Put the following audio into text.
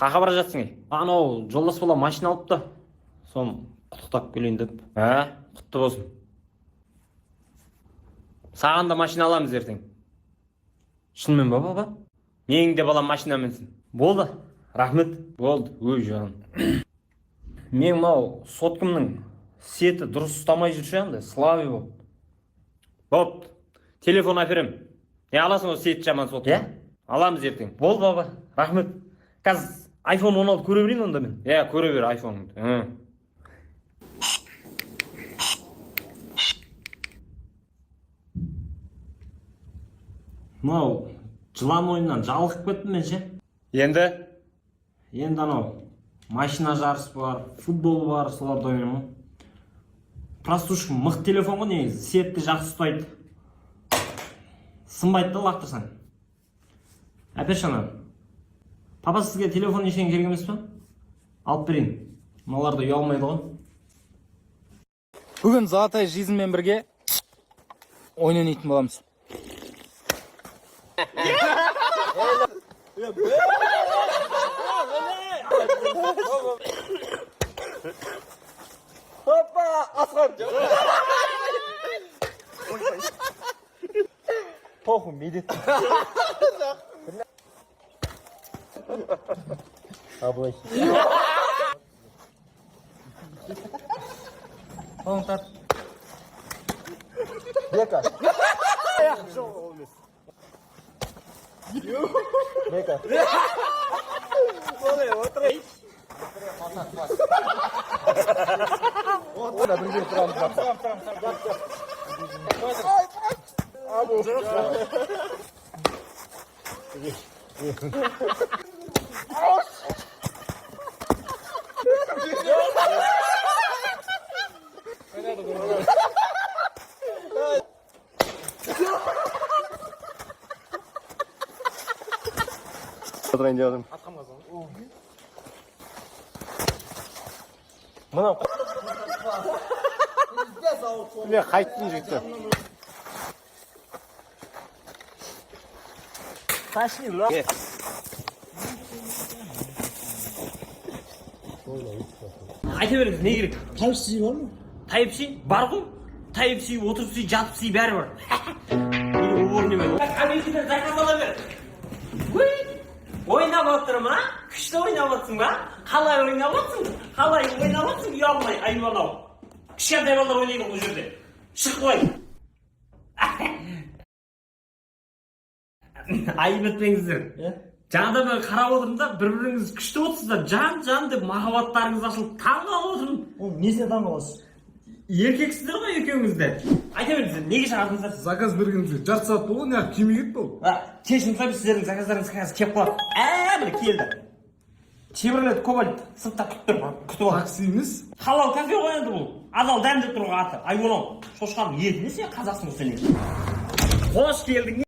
Қақа бара жатсың, ей? Анау жолдас бала машина алыпты, соны құттықтап келейін деп. Ә, құтты болсын. Саған да машина аламыз ертең. Шынымен ба, баба? Менің де балам машина мінсін. Болды, рахмет. Болды, өй, жаным. Мен мынау соткамның сеті дұрыс ұстамай жүр ше, андай слабый болып. Бопты, телефон әперемін. Не аласың ғой, сеті жаман сотка? Иә? Аламыз ертең. Болды, баба, рахмет. Қазір iPhone 16 көре берейін онда мен. Иә, көре бер айфоныңды. Мынау жылан ойыннан жалығып кеттім мен ше. Енді? Енді анау машина жарыс бар, футбол бар, соларды ойнаймын ғой. Простушка мықты телефон ғой негізі, сетті жақсы ұстайды. Сынбайды да лақтырсаң. Әперші ананы. Папа, сізге телефон ештеңе керек емес па? Алып берейін. Мыналар да ұялмайды ғой. Бүгін Золотая жизньмен бірге ойын ойнайтын боламыз. Қолың тарт. Айта беріңіз, не керек? Type C бар ма? Type C бар ғой. Type C, отырып C, жатып C, бәрі бар. Или убор неме. Америкадан заказ ала бер. Ой, ойнап отыр ма? Күшті ойнап отырсың ба? Қалай ойнап отырсың? Қалай ойнап отырсың? Ұялмай, айуан ау. Кішкентай балалар ойнайды ғой бұл жерде. Шық қой. Айып етпеңіздер. Жаңадан бері қарап отырмын да, бір біріңіз күшті отырсыздар, жан жан деп махаббаттарыңыз ашылып, таң қалып отырмын. Ол несіне таң қаласыз? Еркексіздер ғой екеуіңіз де. Айта беріңіздер, неге шақырдыңыздар? Заказ бергенімізге жарты сағат болды, неғып келмей кетті ол? А, кешірім сұраймын, сіздердің заказдарыңыз қазір келіп қалады. Ә, міне келді. Chevrolet Cobalt сыртта күтіп тұр, күтіп ал. Такси емес. Халал кафе ғой енді бұл. Адал дәм деп тұр ғой аты. Айуан ау. Шошқаның еті не, сен қазақсың ғой сен. Қош келдің.